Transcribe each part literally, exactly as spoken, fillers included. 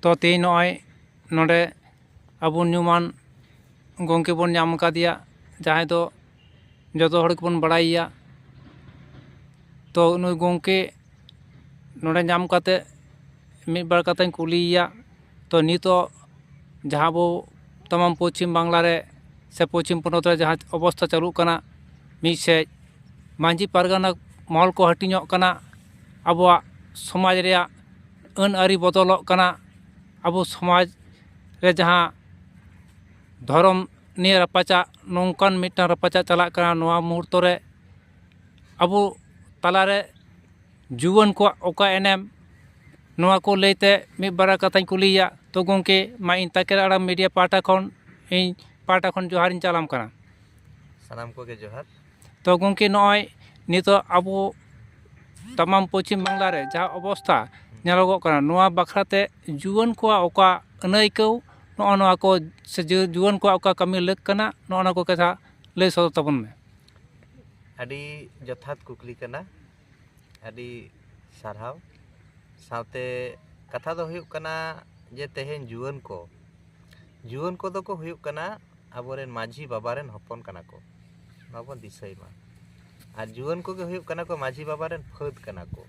ᱛᱚ ᱛᱮᱦᱮᱧ ᱱᱚᱜᱼᱚᱭ ᱱᱚᱰᱮ ᱟᱵᱚ ᱧᱩᱢᱟᱱ ᱜᱚᱢᱠᱮ ᱵᱚᱱ ᱧᱟᱢ ᱟᱠᱟᱫᱮᱭᱟ, ᱡᱟᱦᱟᱸᱭ ᱫᱚ ᱡᱚᱛᱚ ᱦᱚᱲ ᱜᱮᱵᱚᱱ ᱵᱟᱲᱟᱭᱮᱭᱟ᱾ ᱛᱚ ᱱᱩᱭ ᱜᱚᱢᱠᱮ ᱱᱚᱰᱮ ᱧᱟᱢ ᱠᱟᱛᱮ ᱢᱤᱫ ᱵᱟᱨ ᱠᱟᱛᱷᱟᱧ ᱠᱩᱞᱤᱭᱮᱭᱟ᱾ ᱛᱚ ᱱᱤᱛᱚᱜ ᱡᱟᱦᱟᱸ ᱟᱵᱚ ᱛᱟᱢᱟᱢ ᱯᱚᱪᱷᱤᱢ ᱵᱟᱝᱞᱟ ᱨᱮ ᱥᱮ ᱯᱚᱪᱷᱤᱢ ᱯᱚᱱᱚᱛ ᱨᱮ ᱡᱟᱦᱟᱸ ᱚᱵᱚᱥᱛᱷᱟ ᱪᱟᱹᱞᱩᱜ ᱠᱟᱱᱟ, ᱢᱤᱫ ᱥᱮᱫ ᱢᱟᱹᱡᱷᱤ ᱯᱟᱨᱜᱟᱱᱟ ᱢᱚᱦᱚᱞ ᱠᱚ ᱦᱟᱹᱴᱤᱧᱚᱜ ᱠᱟᱱᱟ, ᱟᱵᱚᱣᱟᱜ ᱥᱚᱢᱟᱡᱽ ᱨᱮᱭᱟᱜ ᱟᱹᱱ ᱟᱹᱨᱤ ᱵᱚᱫᱚᱞᱚᱜ ᱠᱟᱱᱟ, ᱟᱵᱚ ᱥᱚᱢᱟᱡᱽ ᱨᱮ ᱡᱟᱦᱟᱸ ᱫᱷᱚᱨᱚᱢ ᱱᱤᱭᱮ ᱨᱟᱯᱟᱪᱟᱜ, ᱱᱚᱝᱠᱟᱱ ᱢᱤᱫᱴᱟᱝ ᱨᱟᱯᱟᱪᱟᱜ ᱪᱟᱞᱟᱜ ᱠᱟᱱᱟ᱾ ᱱᱚᱣᱟ ᱢᱩᱦᱩᱨᱛᱚ ᱨᱮ ᱟᱵᱚ ᱛᱟᱞᱟᱨᱮ ᱡᱩᱣᱟᱹᱱ ᱠᱚᱣᱟᱜ ᱚᱠᱟ ᱮᱱᱮᱢ, ᱱᱚᱣᱟ ᱠᱚ ᱞᱟᱹᱭᱛᱮ ᱢᱤᱫ ᱵᱟᱨ ᱠᱟᱛᱷᱟᱧ ᱠᱩᱞᱤᱭᱮᱭᱟ᱾ ᱛᱚ ᱜᱚᱢᱠᱮ, ᱢᱟ ᱤᱧ ᱛᱟᱠᱮᱨ ᱟᱲᱟᱝ ᱢᱤᱰᱤᱭᱟ ᱯᱟᱦᱴᱟ ᱠᱷᱚᱱ, ᱤᱧ ᱯᱟᱦᱴᱟ ᱠᱷᱚᱱ ᱡᱚᱦᱟᱨᱤᱧ ᱪᱟᱞᱟᱢ ᱠᱟᱱᱟ᱾ ᱥᱟᱱᱟᱢ ᱠᱚᱜᱮ ᱡᱚᱦᱟᱨ᱾ ᱛᱚ ᱜᱚᱢᱠᱮ, ᱱᱚᱜᱼᱚᱭ ᱱᱤᱛᱚᱜ ᱟᱵᱚ ᱛᱟᱢᱟᱢ ᱯᱚᱪᱷᱤᱢ ᱵᱟᱝᱞᱟ ᱨᱮ ᱡᱟᱦᱟᱸ ᱚᱵᱚᱥᱛᱷᱟ ᱧᱮᱞᱚᱜᱚᱜ ᱠᱟᱱᱟ, ᱱᱚᱣᱟ ᱵᱟᱠᱷᱨᱟ ᱛᱮ ᱡᱩᱣᱟᱹᱱ ᱠᱚᱣᱟᱜ ᱚᱠᱟ ᱟᱹᱱᱟᱹᱭᱠᱟᱹᱣ, ᱱᱚᱜᱼᱚ ᱱᱚᱣᱟ ᱠᱚ ᱥᱮ ᱡᱩ- ᱡᱩᱣᱟᱹᱱ ᱠᱚᱣᱟᱜ ᱚᱠᱟ ᱠᱟᱹᱢᱤ ᱞᱟᱹᱠ ᱠᱟᱱᱟ, ᱱᱚᱜᱼᱚ ᱱᱚᱣᱟ ᱠᱚ ᱠᱟᱛᱷᱟ ᱞᱟᱹᱭ ᱥᱚᱫᱚᱨ ᱛᱟᱵᱚᱱ ᱢᱮ᱾ ᱟᱹᱰᱤ ᱡᱚᱛᱷᱟᱛ ᱠᱩᱠᱞᱤ ᱠᱟᱱᱟ, ᱟᱹᱰᱤ ᱥᱟᱨᱦᱟᱣ᱾ ᱥᱟᱶᱛᱮ ᱠᱟᱛᱷᱟ ᱫᱚ ᱦᱩᱭᱩᱜ ᱠᱟᱱᱟ ᱡᱮ ᱛᱮᱦᱮᱧ ᱡᱩᱣᱟᱹᱱ ᱠᱚ, ᱡᱩᱣᱟᱹᱱ ᱠᱚᱫᱚ ᱠᱚ ᱦᱩᱭᱩᱜ ᱠᱟᱱᱟ ᱟᱵᱚᱨᱮᱱ ᱢᱟᱹᱡᱷᱤ ᱵᱟᱵᱟ ᱨᱮᱱ ᱦᱚᱯᱚᱱ ᱠᱟᱱᱟ ᱠᱚ, ᱱᱚᱣᱟ ᱵᱚᱱ ᱫᱤᱥᱟᱹᱭ ᱢᱟ᱾ ᱟᱨ ᱡᱩᱣᱟᱹᱱ ᱠᱚᱜᱮ ᱦᱩᱭᱩᱜ ᱠᱟᱱᱟ ᱠᱚ ᱢᱟᱹᱡᱷᱤ ᱵᱟᱵᱟ ᱨᱮᱱ ᱯᱷᱟᱹᱫ ᱠᱟᱱᱟ ᱠᱚ᱾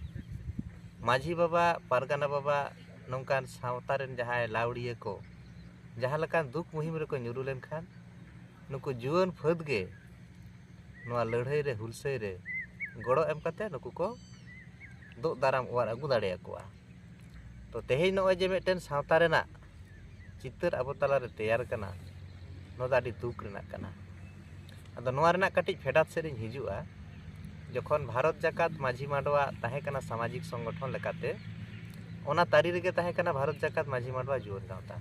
ᱢᱟᱹᱡᱷᱤ ᱵᱟᱵᱟ, ᱯᱟᱨᱜᱟᱱᱟ ᱵᱟᱵᱟ, ᱱᱚᱝᱠᱟᱱ ᱥᱟᱶᱛᱟ ᱨᱮᱱ ᱡᱟᱦᱟᱸᱭ ᱞᱟᱹᱣᱲᱤᱭᱟᱹ ᱠᱚ ᱡᱟᱦᱟᱸ ᱞᱮᱠᱟᱱ ᱫᱩᱠ ᱢᱩᱦᱤᱢ ᱨᱮᱠᱚ ᱧᱩᱨᱩ ᱞᱮᱱᱠᱷᱟᱱ, ᱱᱩᱠᱩ ᱡᱩᱣᱟᱹᱱ ᱯᱷᱟᱹᱫ ᱜᱮ ᱱᱚᱣᱟ ᱞᱟᱹᱲᱦᱟᱹᱭ ᱨᱮ, ᱦᱩᱞᱥᱟᱹᱭ ᱨᱮ ᱜᱚᱲᱚ ᱮᱢ ᱠᱟᱛᱮ ᱱᱩᱠᱩ ᱠᱚ ᱫᱳᱜ ᱫᱟᱨᱟᱢ ᱚᱣᱟᱨ ᱟᱹᱜᱩ ᱫᱟᱲᱮᱭᱟᱠᱚᱣᱟ᱾ ᱛᱚ ᱛᱮᱦᱮᱧ ᱱᱚᱜᱼᱚᱭ ᱡᱮ ᱢᱤᱫᱴᱮᱱ ᱥᱟᱶᱛᱟ ᱨᱮᱱᱟᱜ ᱪᱤᱛᱟᱹᱨ ᱟᱵᱚ ᱛᱟᱞᱟᱨᱮ ᱛᱮᱭᱟᱨ ᱠᱟᱱᱟ, ᱱᱚᱣᱟ ᱫᱚ ᱟᱹᱰᱤ ᱫᱩᱠ ᱨᱮᱱᱟᱜ ᱠᱟᱱᱟ᱾ ᱟᱫᱚ ᱱᱚᱣᱟ ᱨᱮᱱᱟᱜ ᱠᱟᱹᱴᱤᱡ ᱯᱷᱮᱰᱟᱛ ᱥᱮᱫ ᱤᱧ ᱦᱤᱡᱩᱜᱼᱟ᱾ ᱡᱚᱠᱷᱚᱱ ᱵᱷᱟᱨᱚᱛ ᱡᱟᱠᱟᱛ ᱢᱟᱹᱡᱷᱤ ᱢᱟᱰᱣᱟ ᱛᱟᱦᱮᱸ ᱠᱟᱱᱟ ᱥᱟᱢᱟᱡᱤᱠ ᱥᱚᱝᱜᱚᱴᱷᱚᱱ ᱞᱮᱠᱟᱛᱮ, ᱚᱱᱟ ᱛᱟᱹᱨᱤ ᱨᱮᱜᱮ ᱛᱟᱦᱮᱸ ᱠᱟᱱᱟ ᱵᱷᱟᱨᱚᱛ ᱡᱟᱠᱟᱛ ᱢᱟᱹᱡᱷᱤ ᱢᱟᱰᱣᱟ ᱡᱩᱣᱟᱹᱱ ᱜᱟᱶᱛᱟ᱾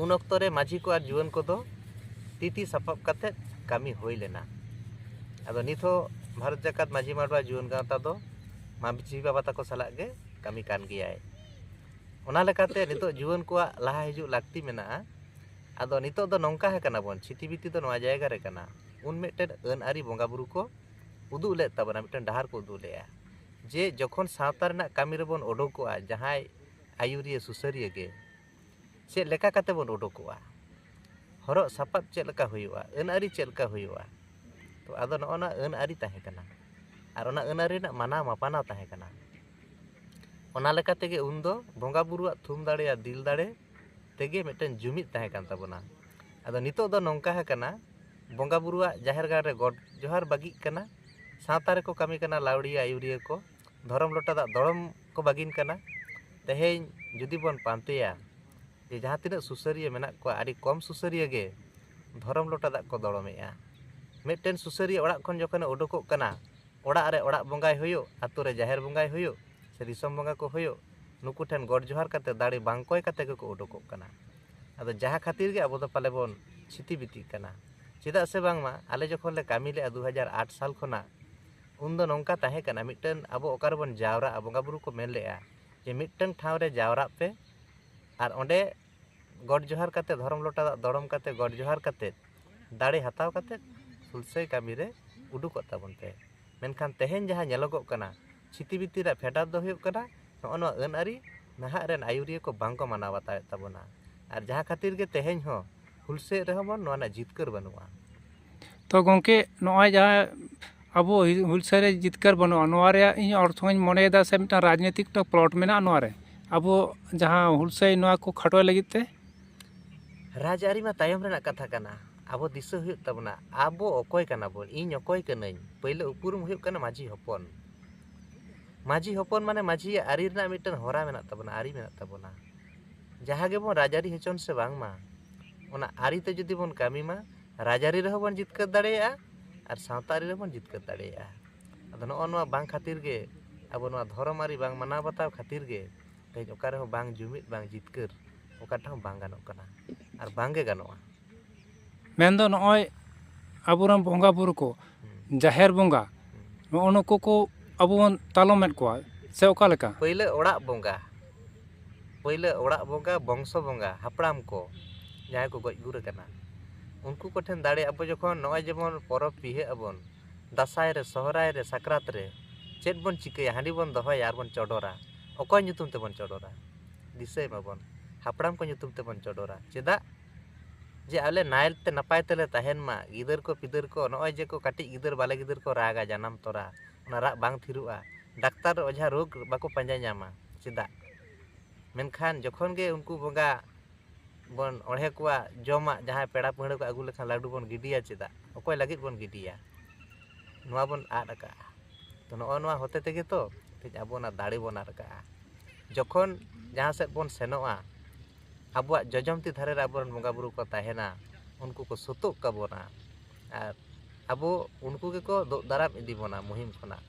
ᱩᱱ ᱚᱠᱛᱚ ᱨᱮ ᱢᱟᱹᱡᱷᱤ ᱠᱚ ᱟᱨ ᱡᱩᱣᱟᱹᱱ ᱠᱚᱫᱚ ᱛᱤ ᱛᱤ ᱥᱟᱯᱟᱵ ᱠᱟᱛᱮ ᱠᱟᱹᱢᱤ ᱦᱩᱭ ᱞᱮᱱᱟ᱾ ᱟᱫᱚ ᱱᱤᱛ ᱦᱚᱸ ᱵᱷᱟᱨᱚᱛ ᱡᱟᱠᱟᱛ ᱢᱟᱹᱡᱷᱤ ᱢᱟᱰᱣᱟ ᱡᱩᱣᱟᱹᱱ ᱜᱟᱶᱛᱟ ᱫᱚ ᱢᱟᱹᱡᱷᱤ ᱵᱟᱵᱟ ᱛᱟᱠᱚ ᱥᱟᱞᱟᱜ ᱜᱮ ᱠᱟᱹᱢᱤ ᱠᱟᱱ ᱜᱮᱭᱟᱭ᱾ ᱚᱱᱟ ᱞᱮᱠᱟᱛᱮ ᱱᱤᱛᱚᱜ ᱡᱩᱣᱟᱹᱱ ᱠᱚᱣᱟᱜ ᱞᱟᱦᱟ ᱦᱤᱡᱩᱜ ᱞᱟᱹᱠᱛᱤ ᱢᱮᱱᱟᱜᱼᱟ᱾ ᱟᱫᱚ ᱱᱤᱛᱚᱜ ᱫᱚ ᱱᱚᱝᱠᱟ ᱟᱠᱟᱱᱟ ᱵᱚᱱ, ᱪᱷᱤᱛᱤ ᱵᱤᱛᱤ ᱫᱚ ᱱᱚᱣᱟ ᱡᱟᱭᱜᱟ ᱨᱮ ᱠᱟᱱᱟ᱾ ᱩᱱ ᱢᱤᱫᱴᱮᱱ ᱟᱹᱱ ᱟᱹᱨᱤ ᱵᱚᱸᱜᱟ ᱵᱩᱨᱩ ᱠᱚ ᱩᱫᱩᱜ ᱞᱮᱫ ᱛᱟᱵᱚᱱᱟ, ᱢᱤᱫᱴᱮᱱ ᱰᱟᱦᱟᱨ ᱠᱚ ᱩᱫᱩᱜ ᱞᱮᱫᱼᱟ, ᱡᱮ ᱡᱚᱠᱷᱚᱱ ᱥᱟᱶᱛᱟ ᱨᱮᱱᱟᱜ ᱠᱟᱹᱢᱤ ᱨᱮᱵᱚᱱ ᱚᱰᱚᱠᱚᱜᱼᱟ, ᱡᱟᱦᱟᱸᱭ ᱟᱹᱭᱩᱨᱤᱭᱟᱹ ᱥᱩᱥᱟᱹᱨᱤᱭᱟᱹ ᱜᱮ ᱪᱮᱫ ᱞᱮᱠᱟ ᱠᱟᱛᱮ ᱵᱚᱱ ᱩᱰᱩᱠᱚᱜᱼᱟ, ᱦᱚᱨᱚᱜ ᱥᱟᱯᱟᱵ ᱪᱮᱫ ᱞᱮᱠᱟ ᱦᱩᱭᱩᱜᱼᱟ, ᱟᱹᱱ ᱟᱹᱨᱤ ᱪᱮᱫ ᱞᱮᱠᱟ ᱦᱩᱭᱩᱜᱼᱟ᱾ ᱛᱚ ᱟᱫᱚ ᱱᱚᱜᱼᱚ ᱱᱚᱣᱟ ᱟᱹᱱ ᱟᱹᱨᱤ ᱛᱟᱦᱮᱸ ᱠᱟᱱᱟ, ᱟᱨ ᱚᱱᱟ ᱟᱹᱱ ᱟᱹᱨᱤ ᱨᱮᱱᱟᱜ ᱢᱟᱱᱟᱣ ᱢᱟᱯᱟᱱᱟᱣ ᱛᱟᱦᱮᱸ ᱠᱟᱱᱟ᱾ ᱚᱱᱟ ᱞᱮᱠᱟ ᱛᱮᱜᱮ ᱩᱱᱫᱚ ᱵᱚᱸᱜᱟ ᱵᱩᱨᱩᱣᱟᱜ ᱛᱷᱩᱢ ᱫᱟᱲᱮ ᱟᱨ ᱫᱤᱞ ᱫᱟᱲᱮ ᱛᱮᱜᱮ ᱢᱤᱫᱴᱮᱱ ᱡᱩᱢᱤᱫ ᱛᱟᱦᱮᱸ ᱠᱟᱱ ᱛᱟᱵᱚᱱᱟ᱾ ᱟᱫᱚ ᱱᱤᱛᱚᱜ ᱫᱚ ᱱᱚᱝᱠᱟ ᱟᱠᱟᱱᱟ, ᱵᱚᱸᱜᱟ ᱵᱩᱨᱩᱣᱟᱜ ᱡᱟᱦᱮᱨ ᱜᱟᱲ ᱨᱮ ᱜᱚᱰ ᱡᱚᱦᱟᱨ ᱵᱟᱹᱜᱤᱜ ᱠᱟᱱᱟ, ᱥᱟᱶᱛᱟ ᱨᱮᱠᱚ ᱠᱟᱹᱢᱤ ᱠᱟᱱᱟ ᱞᱟᱹᱣᱲᱤᱭᱟᱹ ᱟᱹᱭᱩᱨᱤᱭᱟᱹ ᱠᱚ, ᱫᱷᱚᱨᱚᱢ ᱞᱚᱴᱟ ᱫᱟᱜ ᱫᱚᱲᱚᱢ ᱠᱚ ᱵᱟᱹᱜᱤᱱ ᱠᱟᱱᱟ᱾ ᱛᱮᱦᱮᱧ ᱡᱩᱫᱤ ᱵᱚᱱ ᱯᱟᱱᱛᱮᱭᱟ ᱡᱮ ᱡᱟᱦᱟᱸ ᱛᱤᱱᱟᱹᱜ ᱥᱩᱥᱟᱹᱨᱤᱭᱟᱹ ᱢᱮᱱᱟᱜ ᱠᱚᱣᱟ, ᱟᱹᱰᱤ ᱠᱚᱢ ᱥᱩᱥᱟᱹᱨᱤᱭᱟᱹ ᱜᱮ ᱫᱷᱚᱨᱚᱢ ᱞᱚᱴᱟ ᱫᱟᱜ ᱠᱚ ᱫᱚᱲᱚᱢᱮᱜᱼᱟ᱾ ᱢᱤᱫᱴᱮᱱ ᱥᱩᱥᱟᱹᱨᱤᱭᱟᱹ ᱚᱲᱟᱜ ᱠᱷᱚᱱ ᱡᱚᱠᱷᱚᱱᱮ ᱩᱰᱩᱠᱚᱜ ᱠᱟᱱᱟ, ᱚᱲᱟᱜ ᱨᱮ ᱚᱲᱟᱜ ᱵᱚᱸᱜᱟᱭ ᱦᱩᱭᱩᱜ, ᱟᱛᱳ ᱨᱮ ᱡᱟᱦᱮᱨ ᱵᱚᱸᱜᱟᱭ ᱦᱩᱭᱩᱜ, ᱥᱮ ᱫᱤᱥᱚᱢ ᱵᱚᱸᱜᱟ ᱠᱚ ᱦᱩᱭᱩᱜ, ᱱᱩᱠᱩ ᱴᱷᱮᱱ ᱜᱚᱰ ᱡᱚᱦᱟᱨ ᱠᱟᱛᱮ ᱫᱟᱲᱮ ᱵᱟᱝ ᱠᱚᱭ ᱠᱟᱛᱮ ᱜᱮᱠᱚ ᱩᱰᱩᱠᱚᱜ ᱠᱟᱱᱟ᱾ ᱟᱫᱚ ᱡᱟᱦᱟᱸ ᱠᱷᱟᱹᱛᱤᱨ ᱜᱮ ᱟᱵᱚ ᱫᱚ ᱯᱟᱞᱮ ᱵᱚᱱ ᱪᱷᱤᱛᱤ ᱵᱤᱛᱤᱜ ᱠᱟᱱᱟ᱾ ᱪᱮᱫᱟᱜ ᱥᱮ ᱵᱟᱝᱢᱟ ᱟᱞᱮ ᱡᱚᱠᱷᱚᱱ ᱞᱮ ᱠᱟᱹᱢᱤ ᱞᱮᱜᱼᱟ ᱫᱩ ᱦᱟᱡᱟᱨ ᱟᱴ ᱥᱟᱞ ᱠᱷᱚᱱᱟᱜ, ᱩᱱᱫᱚ ᱱᱚᱝᱠᱟ ᱛᱟᱦᱮᱸ ᱠᱟᱱᱟ, ᱢᱤᱫᱴᱮᱱ ᱟᱵᱚ ᱚᱠᱟ ᱨᱮᱵᱚᱱ ᱡᱟᱣᱨᱟᱜᱼᱟ, ᱵᱚᱸᱜᱟ ᱵᱩᱨᱩ ᱠᱚ ᱢᱮᱱ ᱞᱮᱜᱼᱟ ᱡᱮ ᱢᱤᱫᱴᱟᱝ ᱴᱷᱟᱶ ᱨᱮ ᱡᱟᱣᱨᱟᱜ ᱯᱮ ᱟᱨ ᱚᱸᱰᱮ ᱜᱚᱰ ᱡᱚᱦᱟᱨ ᱠᱟᱛᱮ, ᱫᱷᱚᱨᱚᱢ ᱞᱚᱴᱟ ᱫᱟᱜ ᱫᱚᱲᱚᱢ ᱠᱟᱛᱮ, ᱜᱚᱰ ᱡᱚᱦᱟᱨ ᱠᱟᱛᱮ, ᱫᱟᱲᱮ ᱦᱟᱛᱟᱣ ᱠᱟᱛᱮ ᱦᱩᱞᱥᱟᱹᱭ ᱠᱟᱹᱢᱤ ᱨᱮ ᱩᱰᱩᱠᱚᱜ ᱛᱟᱵᱚᱱ ᱯᱮ᱾ ᱢᱮᱱᱠᱷᱟᱱ ᱛᱮᱦᱮᱧ ᱡᱟᱦᱟᱸ ᱧᱮᱞᱚᱜᱚᱜ ᱠᱟᱱᱟ, ᱪᱷᱤᱛᱤ ᱵᱤᱛᱤ ᱨᱮᱭᱟᱜ ᱯᱷᱮᱰᱟᱛ ᱫᱚ ᱦᱩᱭᱩᱜ ᱠᱟᱱᱟ ᱱᱚᱜᱼᱚ ᱱᱚᱣᱟ ᱟᱹᱱ ᱟᱹᱨᱤ ᱱᱟᱦᱟᱜ ᱨᱮᱱ ᱟᱹᱭᱩᱨᱤᱭᱟᱹ ᱠᱚ ᱵᱟᱝ ᱠᱚ ᱢᱟᱱᱟᱣ ᱵᱟᱛᱟᱣᱮᱫ ᱛᱟᱵᱚᱱᱟ᱾ ᱟᱨ ᱡᱟᱦᱟᱸ ᱠᱷᱟᱹᱛᱤᱨ ᱜᱮ ᱛᱮᱦᱮᱧ ᱦᱚᱸ ᱦᱩᱞᱥᱟᱹᱭᱮᱫ ᱨᱮᱦᱚᱸ ᱵᱚᱱ ᱱᱚᱣᱟ ᱨᱮᱱᱟᱜ ᱡᱤᱛᱠᱟᱹᱨ ᱵᱟᱹᱱᱩᱜᱼᱟ᱾ ᱛᱚ ᱜᱚᱢᱠᱮ, ᱱᱚᱜᱼᱚᱭ ᱡᱟᱦᱟᱸ ᱟᱵᱚ ᱦᱩᱞᱥᱟᱹᱭ ᱨᱮ ᱡᱤᱛᱠᱟᱹᱨ ᱵᱟᱹᱱᱩᱜᱼᱟ, ᱱᱚᱣᱟ ᱨᱮᱭᱟᱜ ᱤᱧ ᱚᱨᱛᱷᱚᱧ ᱢᱚᱱᱮᱭᱮᱫᱟ ᱥᱮ ᱢᱤᱫᱴᱟᱝ ᱨᱟᱡᱽᱱᱤᱛᱤᱠ ᱢᱤᱫᱴᱟᱝ ᱯᱞᱚᱴ ᱢᱮᱱᱟᱜᱼᱟ ᱱᱚᱣᱟ ᱨᱮ, ᱟᱵᱚ ᱡᱟᱦᱟᱸ ᱦᱩᱞᱥᱟᱹᱭ ᱱᱚᱣᱟ ᱠᱚ ᱠᱷᱟᱴᱚᱭ ᱞᱟᱹᱜᱤᱫ ᱛᱮ? ᱨᱟᱡᱽᱟᱹᱨᱤ ᱢᱟ ᱛᱟᱭᱚᱢ ᱨᱮᱱᱟᱜ ᱠᱟᱛᱷᱟ ᱠᱟᱱᱟ᱾ ᱟᱵᱚ ᱫᱤᱥᱟᱹ ᱦᱩᱭᱩᱜ ᱛᱟᱵᱚᱱᱟ, ᱟᱵᱚ ᱚᱠᱚᱭ ᱠᱟᱱᱟ ᱵᱚᱱ, ᱤᱧ ᱚᱠᱚᱭ ᱠᱟᱹᱱᱟᱹᱧ᱾ ᱯᱟᱹᱭᱞᱟᱹ ᱩᱯᱨᱩᱢ ᱦᱩᱭᱩᱜ ᱠᱟᱱᱟ ᱢᱟᱹᱡᱷᱤ ᱦᱚᱯᱚᱱ᱾ ᱢᱟᱹᱡᱷᱤ ᱦᱚᱯᱚᱱ ᱢᱟᱱᱮ ᱢᱟᱹᱡᱷᱤᱭᱟᱜ ᱟᱹᱨᱤ ᱨᱮᱱᱟᱜ ᱢᱤᱫᱴᱮᱱ ᱦᱚᱨᱟ ᱢᱮᱱᱟᱜ ᱛᱟᱵᱚᱱᱟ, ᱟᱹᱨᱤ ᱢᱮᱱᱟᱜ ᱛᱟᱵᱚᱱᱟ᱾ ᱡᱟᱦᱟᱸ ᱜᱮᱵᱚᱱ ᱨᱟᱡᱽᱟᱹᱨᱤ ᱦᱚᱪᱚᱱ ᱥᱮ ᱵᱟᱝᱢᱟ, ᱚᱱᱟ ᱟᱹᱨᱤ ᱛᱮ ᱡᱩᱫᱤ ᱵᱚᱱ ᱠᱟᱹᱢᱤ ᱢᱟ, ᱨᱟᱡᱽᱟᱹᱨᱤ ᱨᱮᱦᱚᱸ ᱵᱚᱱ ᱡᱤᱛᱠᱟᱹᱨ ᱫᱟᱲᱮᱭᱟᱜᱼᱟ ᱟᱨ ᱥᱟᱶᱛᱟ ᱟᱹᱨᱤ ᱨᱮᱦᱚᱸ ᱵᱚᱱ ᱡᱤᱛᱠᱟᱹᱨ ᱫᱟᱲᱮᱭᱟᱜᱼᱟ᱾ ᱟᱫᱚ ᱱᱚᱜᱼᱚ ᱱᱚᱣᱟ ᱵᱟᱝ ᱠᱷᱟᱹᱛᱤᱨ ᱜᱮ, ᱟᱵᱚ ᱱᱚᱣᱟ ᱫᱷᱚᱨᱚᱢ ᱟᱹᱨᱤ ᱵᱟᱝ ᱢᱟᱱᱟᱣ ᱵᱟᱛᱟᱣ ᱠᱷᱟᱹᱛᱤᱨ ᱜᱮ ᱛᱮᱦᱮᱧ ᱚᱠᱟ ᱨᱮᱦᱚᱸ ᱵᱟᱝ ᱡᱩᱢᱤᱫ, ᱵᱟᱝ ᱡᱤᱛᱠᱟᱹᱨ, ᱚᱠᱟ ᱴᱷᱮᱱ ᱦᱚᱸ ᱵᱟᱝ ᱜᱟᱱᱚᱜ ᱠᱟᱱᱟ ᱟᱨ ᱵᱟᱝ ᱜᱮ ᱜᱟᱱᱚᱜᱼᱟ᱾ ᱢᱮᱱᱫᱚ ᱱᱚᱜᱼᱚᱭ ᱟᱵᱚᱨᱮᱱ ᱵᱚᱸᱜᱟ ᱵᱩᱨᱩ ᱠᱚ, ᱦᱩᱸ᱾ ᱡᱟᱦᱮᱨ ᱵᱚᱸᱜᱟ, ᱦᱩᱸ᱾ ᱱᱚᱜᱼᱚ ᱱᱩᱠᱩ ᱠᱚ ᱟᱵᱚ ᱵᱚᱱ ᱛᱟᱞᱚᱢᱮᱫ ᱠᱚᱣᱟ ᱥᱮ ᱚᱠᱟ ᱞᱮᱠᱟ? ᱯᱟᱹᱭᱞᱟᱹ ᱚᱲᱟᱜ ᱵᱚᱸᱜᱟ, ᱯᱟᱹᱭᱞᱟᱹ ᱚᱲᱟᱜ ᱵᱚᱸᱜᱟ, ᱵᱚᱝᱥᱚ ᱵᱚᱸᱜᱟ, ᱦᱟᱯᱲᱟᱢ ᱠᱚ ᱡᱟᱦᱟᱸᱭ ᱠᱚ ᱜᱚᱡ ᱜᱩᱨ ᱟᱠᱟᱱᱟ, ᱩᱱᱠᱩ ᱠᱚᱴᱷᱮᱱ ᱫᱟᱲᱮ ᱟᱵᱚ ᱡᱚᱠᱷᱚᱱ ᱱᱚᱜᱼᱚᱭ ᱡᱮᱢᱚᱱ ᱯᱚᱨᱚᱵᱽ ᱯᱤᱦᱟᱹᱜ ᱟᱵᱚᱱ, ᱫᱟᱸᱥᱟᱭ ᱨᱮ, ᱥᱚᱦᱨᱟᱭ ᱨᱮ, ᱥᱟᱠᱨᱟᱛ ᱨᱮ ᱪᱮᱫ ᱵᱚᱱ ᱪᱤᱠᱟᱹᱭᱟ? ᱦᱟᱺᱰᱤ ᱵᱚᱱ ᱫᱚᱦᱚᱭᱟ ᱟᱨ ᱵᱚᱱ ᱪᱚᱰᱚᱨᱟ᱾ ᱚᱠᱚᱭ ᱧᱩᱛᱩᱢ ᱛᱮᱵᱚᱱ ᱪᱚᱰᱚᱨᱟ? ᱫᱤᱥᱟᱹᱭ ᱢᱟᱵᱚᱱ, ᱦᱟᱯᱲᱟᱢ ᱠᱚ ᱧᱩᱛᱩᱢ ᱛᱮᱵᱚᱱ ᱪᱚᱰᱚᱨᱟ᱾ ᱪᱮᱫᱟᱜ? ᱡᱮ ᱟᱞᱮ ᱱᱟᱭ ᱛᱮ ᱱᱟᱯᱟᱭ ᱛᱮᱞᱮ ᱛᱟᱦᱮᱱ ᱢᱟ, ᱜᱤᱫᱟᱹᱨ ᱠᱚ ᱯᱤᱫᱟᱹᱨ ᱠᱚ, ᱱᱚᱜᱼᱚᱭ ᱡᱮ ᱠᱚ ᱠᱟᱹᱴᱤᱡ ᱜᱤᱫᱟᱹᱨ ᱵᱟᱞᱮ ᱜᱤᱫᱟᱹᱨ ᱠᱚ ᱨᱟᱜᱟ ᱡᱟᱱᱟᱢ ᱛᱚᱨᱟ, ᱚᱱᱟ ᱨᱟᱜ ᱵᱟᱝ ᱛᱷᱤᱨᱚᱜᱼᱟ᱾ ᱰᱟᱠᱛᱟᱨ ᱚᱡᱷᱟ ᱨᱳᱜᱽ ᱵᱟᱠᱚ ᱯᱟᱸᱡᱟ ᱧᱟᱢᱟ᱾ ᱪᱮᱫᱟᱜ? ᱢᱮᱱᱠᱷᱟᱱ ᱡᱚᱠᱷᱚᱱ ᱜᱮ ᱩᱱᱠᱩ ᱵᱚᱸᱜᱟ ᱵᱚᱱ ᱚᱬᱦᱮ ᱠᱚᱣᱟ, ᱡᱚᱢᱟᱜ ᱡᱟᱦᱟᱸᱭ ᱯᱮᱲᱟ ᱯᱟᱹᱲᱦᱟᱹ ᱠᱚ ᱟᱹᱜᱩ ᱞᱮᱠᱷᱟᱱ ᱞᱟᱹᱰᱩ ᱵᱚᱱ ᱜᱤᱰᱤᱭᱟ ᱪᱮᱫᱟᱜ? ᱚᱠᱚᱭ ᱞᱟᱹᱜᱤᱫ ᱵᱚᱱ ᱜᱤᱰᱤᱭᱟ? ᱱᱚᱣᱟ ᱵᱚᱱ ᱟᱫ ᱟᱠᱟᱫᱼᱟ᱾ ᱛᱚ, ᱱᱚᱜᱼᱚ ᱱᱚᱣᱟ ᱦᱚᱛᱮ ᱛᱮᱜᱮ ᱛᱚ ᱛᱮᱦᱮᱧ ᱟᱵᱚ ᱚᱱᱟ ᱫᱟᱲᱮ ᱵᱚᱱ ᱟᱫ ᱟᱠᱟᱫᱼᱟ᱾ ᱡᱚᱠᱷᱚᱱ ᱡᱟᱦᱟᱸ ᱥᱮᱫ ᱵᱚᱱ ᱥᱮᱱᱚᱜᱼᱟ, ᱟᱵᱚᱣᱟᱜ ᱡᱚᱡᱚᱢ ᱛᱤ ᱫᱷᱟᱨᱮ ᱨᱮ ᱟᱵᱚᱨᱮᱱ ᱵᱚᱸᱜᱟ ᱵᱩᱨᱩ ᱠᱚ ᱛᱟᱦᱮᱱᱟ, ᱩᱱᱠᱩ ᱠᱚ ᱥᱩᱛᱩᱜ ᱠᱟᱵᱚᱱᱟ᱾ ᱟᱨ ᱟᱵᱚ ᱩᱱᱠᱩ ᱜᱮᱠᱚ ᱫᱳᱜ ᱫᱟᱨᱟᱢ ᱤᱫᱤ ᱵᱚᱱᱟ ᱢᱩᱦᱤᱢ ᱠᱷᱚᱱᱟᱜ᱾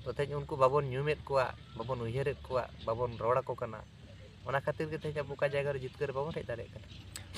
ᱛᱚ, ᱛᱮᱦᱮᱧ ᱩᱱᱠᱩ ᱵᱟᱵᱚᱱ ᱧᱩᱢᱮᱫ ᱠᱚᱣᱟ, ᱵᱟᱵᱚᱱ ᱩᱭᱦᱟᱹᱨᱮᱫ ᱠᱚᱣᱟ, ᱵᱟᱵᱚᱱ ᱨᱚᱲ ᱟᱠᱚ ᱠᱟᱱᱟ᱾ ᱚᱱᱟ ᱠᱷᱟᱹᱛᱤᱨ ᱜᱮ ᱛᱮᱦᱮᱧ ᱟᱵᱚ ᱚᱠᱟ ᱡᱟᱭᱜᱟ ᱨᱮ ᱡᱤᱛᱠᱟᱹᱨ ᱵᱟᱵᱚᱱ ᱦᱮᱡ ᱫᱟᱲᱮᱭᱟᱜ ᱠᱟᱱᱟ᱾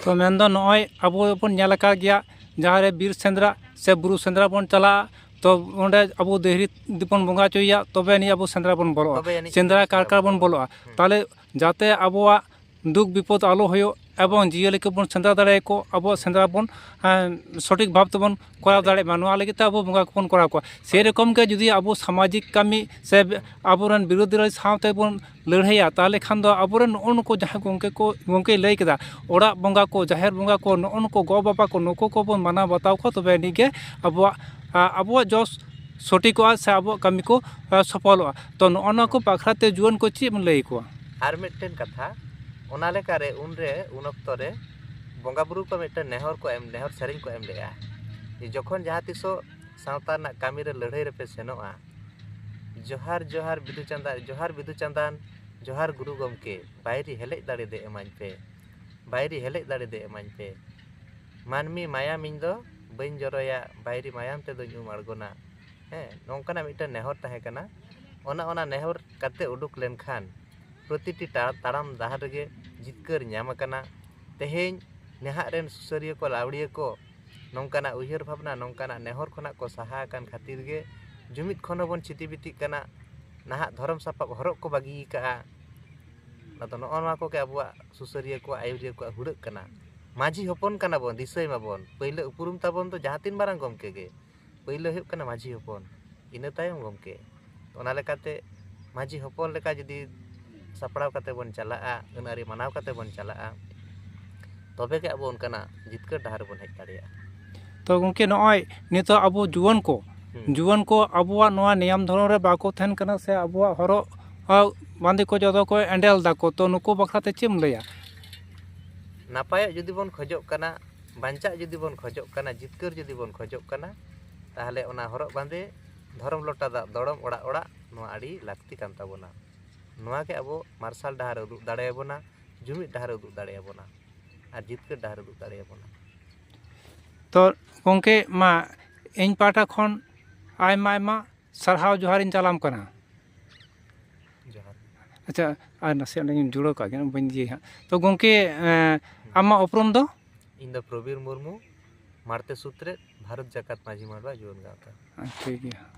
ᱛᱚ, ᱢᱮᱱᱫᱚ ᱱᱚᱜᱼᱚᱭ ᱟᱵᱚ ᱵᱚᱱ ᱧᱮᱞ ᱟᱠᱟᱫ ᱜᱮᱭᱟ, ᱡᱟᱦᱟᱸ ᱨᱮ ᱵᱤᱨ ᱥᱮᱸᱫᱽᱨᱟ ᱥᱮ ᱵᱩᱨᱩ ᱥᱮᱸᱫᱽᱨᱟ ᱵᱚᱱ ᱪᱟᱞᱟᱜᱼᱟ, ᱛᱚ ᱚᱸᱰᱮ ᱟᱵᱚ ᱫᱟᱹᱦᱨᱤ ᱵᱚᱱ ᱵᱚᱸᱜᱟ ᱦᱚᱪᱚᱭᱮᱭᱟ, ᱛᱚᱵᱮ ᱟᱹᱱᱤᱡ ᱟᱵᱚ ᱥᱮᱸᱫᱽᱨᱟ ᱵᱚᱱ ᱵᱚᱞᱚᱜᱼᱟ, ᱛᱚᱵᱮ ᱟᱹᱱᱤᱡ ᱥᱮᱸᱫᱽᱨᱟ ᱥᱮᱸᱫᱽᱨᱟ ᱠᱟᱨᱠᱟ ᱵᱚᱱ ᱵᱚᱱ ᱵᱚᱞᱚᱜᱼᱟ᱾ ᱦᱩᱸ᱾ ᱛᱟᱦᱚᱞᱮ ᱡᱟᱛᱮ ᱟᱵᱚᱣᱟᱜ ᱫᱩᱠ ᱵᱤᱯᱚᱫ ᱟᱞᱚ ᱦᱩᱭᱩᱜ ᱮᱵᱚᱝ ᱡᱤᱭᱟᱹᱞᱤ ᱠᱚᱵᱚᱱ ᱥᱮᱸᱫᱽᱨᱟ ᱫᱟᱲᱮᱭᱟᱠᱚ, ᱟᱵᱚᱣᱟᱜ ᱥᱮᱸᱫᱽᱨᱟ ᱵᱚᱱ, ᱮᱸ, ᱥᱚᱴᱷᱤᱠ ᱵᱷᱟᱵᱽ ᱛᱮᱵᱚᱱ ᱠᱚᱨᱟᱣ ᱫᱟᱲᱮᱭᱟᱜ ᱢᱟ, ᱱᱚᱣᱟ ᱞᱟᱹᱜᱤᱫ ᱛᱮ ᱟᱵᱚ ᱵᱚᱸᱜᱟ ᱠᱚᱵᱚᱱ ᱠᱚᱨᱟᱣ ᱠᱚᱣᱟ᱾ ᱥᱮᱨᱚᱠᱚᱢ ᱜᱮ ᱡᱩᱫᱤ ᱟᱵᱚ ᱥᱟᱢᱟᱡᱤᱠ ᱠᱟᱹᱢᱤ ᱥᱮ ᱟᱵᱚᱨᱮᱱ ᱵᱤᱨᱳᱫᱷᱤ ᱨᱟᱡᱽ ᱥᱟᱶᱛᱮ ᱵᱚᱱ ᱞᱟᱹᱲᱦᱟᱹᱭᱟ, ᱛᱟᱦᱚᱞᱮ ᱠᱷᱟᱱ ᱫᱚ ᱟᱵᱚᱨᱮᱱ ᱱᱩᱜᱼᱩ ᱱᱩᱠᱩ ᱡᱟᱦᱟᱸᱭ ᱜᱚᱢᱠᱮ ᱠᱚ, ᱜᱚᱢᱠᱮᱭ ᱞᱟᱹᱭ ᱠᱮᱫᱟ, ᱚᱲᱟᱜ ᱵᱚᱸᱜᱟ ᱠᱚ, ᱡᱟᱦᱮᱨ ᱵᱚᱸᱜᱟ ᱠᱚ, ᱱᱩᱜᱼᱩ ᱱᱩᱠᱩ ᱜᱚ ᱵᱟᱵᱟ ᱠᱚ, ᱱᱩᱠᱩ ᱠᱚᱵᱚᱱ ᱢᱟᱱᱟᱣ ᱵᱟᱛᱟᱣ ᱠᱚᱣᱟ, ᱛᱚᱵᱮ ᱟᱹᱱᱤᱡ ᱜᱮ ᱟᱵᱚᱣᱟᱜ, ᱟ, ᱟᱵᱚᱣᱟᱜ ᱡᱚᱥ ᱥᱚᱴᱷᱤᱠᱚᱜᱼᱟ ᱥᱮ ᱟᱵᱚᱣᱟᱜ ᱠᱟᱹᱢᱤ ᱠᱚ, ᱟ, ᱥᱚᱯᱷᱚᱞᱚᱜᱼᱟ᱾ ᱛᱚ, ᱱᱚᱜᱼᱚ ᱱᱚᱣᱟ ᱠᱚ ᱵᱟᱠᱷᱨᱟ ᱛᱮ ᱡᱩᱣᱟᱹᱱ ᱠᱚ ᱪᱮᱫ ᱮᱢ ᱞᱟᱹᱭ ᱟᱠᱚᱣᱟ? ᱟᱨ ᱢᱤᱫᱴᱮᱱ ᱠᱟᱛᱷᱟ, ᱚᱱᱟ ᱞᱮᱠᱟᱨᱮ ᱩᱱᱨᱮ, ᱩᱱ ᱚᱠᱛᱚ ᱨᱮ ᱵᱚᱸᱜᱟ ᱵᱩᱨᱩ ᱠᱚ ᱢᱤᱫᱴᱮᱱ ᱱᱮᱦᱚᱨ ᱠᱚ ᱮᱢ, ᱱᱮᱦᱚᱨ ᱥᱮᱨᱮᱧ ᱠᱚ ᱮᱢ ᱞᱮᱜᱼᱟ, ᱡᱮ ᱡᱚᱠᱷᱚᱱ ᱡᱟᱦᱟᱸ ᱛᱤᱥᱚᱜ ᱥᱟᱶᱛᱟ ᱨᱮᱱᱟᱜ ᱠᱟᱹᱢᱤ ᱨᱮ ᱞᱟᱹᱲᱦᱟᱹᱭ ᱨᱮᱯᱮ ᱥᱮᱱᱚᱜᱼᱟ, ᱡᱚᱦᱟᱨ ᱡᱚᱦᱟᱨ ᱵᱤᱫᱩ ᱪᱟᱸᱫᱟᱱ, ᱡᱚᱦᱟᱨ ᱵᱤᱫᱩ ᱪᱟᱸᱫᱟᱱ, ᱡᱚᱦᱟᱨ ᱜᱩᱨᱩ ᱜᱚᱢᱠᱮ, ᱵᱟᱭᱨᱤ ᱦᱮᱞᱮᱡ ᱫᱟᱲᱮ ᱫᱮ ᱮᱢᱟᱹᱧ ᱯᱮ, ᱵᱟᱭᱨᱤ ᱦᱮᱞᱮᱡ ᱫᱟᱲᱮ ᱫᱮ ᱮᱢᱟᱹᱧ ᱯᱮ, ᱢᱟᱹᱱᱢᱤ ᱢᱟᱭᱟᱢ ᱤᱧ ᱫᱚ ᱵᱟᱹᱧ ᱡᱚᱨᱚᱭᱟ, ᱵᱟᱭᱨᱤ ᱢᱟᱭᱟᱢ ᱛᱮᱫᱚᱧ ᱩᱢ ᱟᱬᱜᱚᱱᱟ᱾ ᱦᱮᱸ, ᱱᱚᱝᱠᱟᱱᱟᱜ ᱢᱤᱫᱴᱮᱱ ᱱᱮᱦᱚᱨ ᱛᱟᱦᱮᱸ ᱠᱟᱱᱟ᱾ ᱚᱱᱟ, ᱚᱱᱟ ᱱᱮᱦᱚᱨ ᱠᱟᱛᱮ ᱩᱰᱩᱠ ᱞᱮᱱᱠᱷᱟᱱ ᱯᱨᱚᱛᱤᱴᱤ ᱛᱟ-, ᱛᱟᱲᱟᱢ ᱰᱟᱦᱟᱨ ᱨᱮᱜᱮ ᱡᱤᱛᱠᱟᱹᱨ ᱧᱟᱢ ᱟᱠᱟᱱᱟ᱾ ᱛᱮᱦᱮᱧ ᱱᱟᱦᱟᱜ ᱨᱮᱱ ᱥᱩᱥᱟᱹᱨᱤᱭᱟᱹ ᱠᱚ, ᱞᱟᱹᱣᱲᱤᱭᱟᱹ ᱠᱚ ᱱᱚᱝᱠᱟᱱᱟᱜ ᱩᱭᱦᱟᱹᱨ ᱵᱷᱟᱵᱽᱱᱟ, ᱱᱚᱝᱠᱟᱱᱟᱜ ᱱᱮᱦᱚᱨ ᱠᱷᱚᱱᱟᱜ ᱠᱚ ᱥᱟᱦᱟ ᱟᱠᱟᱱ ᱠᱷᱟᱹᱛᱤᱨ ᱜᱮ ᱡᱩᱢᱤᱫ ᱠᱷᱚᱱ ᱦᱚᱸᱵᱚᱱ ᱪᱷᱤᱛᱤ ᱵᱤᱛᱤᱜ ᱠᱟᱱᱟ᱾ ᱱᱟᱦᱟᱜ ᱫᱷᱚᱨᱚᱢ ᱥᱟᱯᱟᱵ ᱦᱚᱨᱚᱜ ᱠᱚ ᱵᱟᱹᱜᱤ ᱟᱠᱟᱜᱼᱟ᱾ ᱟᱫᱚ ᱱᱚᱜᱼᱚ ᱱᱚᱣᱟ ᱠᱚᱜᱮ ᱟᱵᱚᱣᱟᱜ ᱥᱩᱥᱟᱹᱨᱤᱭᱟᱹ ᱠᱚᱣᱟᱜ, ᱟᱹᱭᱩᱨᱤᱭᱟᱹ ᱠᱚᱣᱟᱜ ᱦᱩᱲᱟᱹᱜ ᱠᱟᱱᱟ᱾ ᱢᱟᱹᱡᱷᱤ ᱦᱚᱯᱚᱱ ᱠᱟᱱᱟ ᱵᱚᱱ, ᱫᱤᱥᱟᱹᱭ ᱢᱟᱵᱚᱱ᱾ ᱯᱟᱹᱭᱞᱟᱹ ᱩᱯᱨᱩᱢ ᱛᱟᱵᱚᱱ ᱫᱚ ᱡᱟᱦᱟᱸ ᱛᱤᱱ ᱢᱟᱨᱟᱝ ᱜᱚᱢᱠᱮ ᱜᱮ, ᱯᱟᱹᱭᱞᱟᱹ ᱦᱩᱭᱩᱜ ᱠᱟᱱᱟ ᱢᱟᱹᱡᱷᱤ ᱦᱚᱯᱚᱱ, ᱤᱱᱟᱹ ᱛᱟᱭᱚᱢ ᱜᱚᱢᱠᱮ᱾ ᱚᱱᱟ ᱞᱮᱠᱟᱛᱮ ᱢᱟᱹᱡᱷᱤ ᱦᱚᱯᱚᱱ ᱞᱮᱠᱟ ᱡᱩᱫᱤ ᱥᱟᱯᱲᱟᱣ ᱠᱟᱛᱮ ᱵᱚᱱ ᱪᱟᱞᱟᱜᱼᱟ, ᱟᱹᱱ ᱟᱹᱨᱤ ᱢᱟᱱᱟᱣ ᱠᱟᱛᱮ ᱵᱚᱱ ᱪᱟᱞᱟᱜᱼᱟ, ᱛᱚᱵᱮ ᱜᱮ ᱟᱵᱚ ᱚᱱᱠᱟᱱᱟᱜ ᱡᱤᱛᱠᱟᱹᱨ ᱰᱟᱦᱟᱨ ᱨᱮᱵᱚᱱ ᱦᱮᱡ ᱫᱟᱲᱮᱭᱟᱜᱼᱟ᱾ ᱛᱚ ᱜᱚᱢᱠᱮ, ᱱᱚᱜᱼᱚᱭ ᱱᱤᱛᱚᱜ ᱟᱵᱚ ᱡᱩᱣᱟᱹᱱ ᱠᱚ, ᱦᱩᱸ᱾ ᱡᱩᱣᱟᱹᱱ ᱠᱚ ᱟᱵᱚᱣᱟᱜ ᱱᱚᱣᱟ ᱱᱤᱭᱚᱢ ᱫᱷᱚᱨᱚᱢ ᱨᱮ ᱵᱟᱠᱚ ᱛᱟᱦᱮᱱ ᱠᱟᱱᱟ, ᱥᱮ ᱟᱵᱚᱣᱟᱜ ᱦᱚᱨᱚᱜ, ᱟ, ᱵᱟᱸᱫᱮ ᱠᱚ ᱡᱚᱛᱚ ᱠᱚ ᱮᱸᱰᱮᱞ ᱫᱟᱠᱚ, ᱛᱚ ᱱᱩᱠᱩ ᱵᱟᱠᱷᱨᱟ ᱛᱮ ᱪᱮᱫ ᱮᱢ ᱞᱟᱹᱭᱟ? ᱱᱟᱯᱟᱭᱟᱜ ᱡᱩᱫᱤ ᱵᱚᱱ ᱠᱷᱚᱡᱚᱜ ᱠᱟᱱᱟ, ᱵᱟᱧᱪᱟᱜ ᱡᱩᱫᱤ ᱵᱚᱱ ᱠᱷᱚᱡᱚᱜ ᱠᱟᱱᱟ, ᱡᱤᱛᱠᱟᱹᱨ ᱡᱩᱫᱤ ᱵᱚᱱ ᱠᱷᱚᱡᱚᱜ ᱠᱟᱱᱟ, ᱛᱟᱦᱚᱞᱮ ᱚᱱᱟ ᱦᱚᱨᱚᱜ ᱵᱟᱸᱫᱮ, ᱫᱷᱚᱨᱚᱢ ᱞᱚᱴᱟ ᱫᱟᱜ ᱫᱚᱲᱚᱢ ᱚᱲᱟᱜ ᱚᱲᱟᱜ, ᱱᱚᱣᱟ ᱟᱹᱰᱤ ᱞᱟᱹᱠᱛᱤ ᱠᱟᱱ ᱛᱟᱵᱚᱱᱟ᱾ ᱱᱚᱣᱟ ᱜᱮ ᱟᱵᱚ ᱢᱟᱨᱥᱟᱞ ᱰᱟᱦᱟᱨ ᱮ ᱩᱫᱩᱜ ᱫᱟᱲᱮᱭᱟᱵᱚᱱᱟ, ᱡᱩᱢᱤᱫ ᱰᱟᱦᱟᱨ ᱮ ᱩᱫᱩᱜ ᱫᱟᱲᱮᱭᱟᱵᱚᱱᱟ, ᱟᱨ ᱡᱤᱛᱠᱟᱹᱨ ᱰᱟᱦᱟᱨ ᱮ ᱩᱫᱩᱜ ᱫᱟᱲᱮᱭᱟᱵᱚᱱᱟ᱾ ᱛᱚ ᱜᱚᱢᱠᱮ, ᱢᱟ ᱤᱧ ᱯᱟᱦᱴᱟ ᱠᱷᱚᱱ ᱟᱭᱢᱟ ᱟᱭᱢᱟ ᱥᱟᱨᱦᱟᱣ ᱡᱚᱦᱟᱨᱤᱧ ᱪᱟᱞᱟᱢ ᱠᱟᱱᱟ᱾ ᱡᱚᱦᱟᱨ᱾ ᱟᱪᱪᱷᱟ, ᱟᱨ ᱱᱟᱥᱮᱭᱟᱜ ᱚᱸᱰᱮᱧ ᱡᱩᱲᱟᱹᱣ ᱠᱟᱜ ᱜᱮ, ᱵᱟᱹᱧ ᱤᱭᱟᱹᱭᱟ ᱦᱟᱸᱜ᱾ ᱛᱚ ᱜᱚᱢᱠᱮ, ᱮᱸ, ᱟᱢᱟᱜ ᱩᱯᱨᱩᱢ ᱫᱚ? ᱤᱧ ᱫᱚ ᱯᱨᱚᱵᱤᱨ ᱢᱩᱨᱢᱩ, ᱢᱟᱲᱛᱮ ᱥᱩᱛᱨᱮᱫ, ᱵᱷᱟᱨᱚᱛ ᱡᱟᱠᱟᱛ ᱢᱟᱹᱡᱷᱤ ᱢᱟᱰᱣᱟ ᱡᱩᱣᱟᱹᱱ ᱜᱟᱶᱛᱟ᱾ ᱟᱪᱪᱷᱟ, ᱴᱷᱤᱠ ᱜᱮᱭᱟ᱾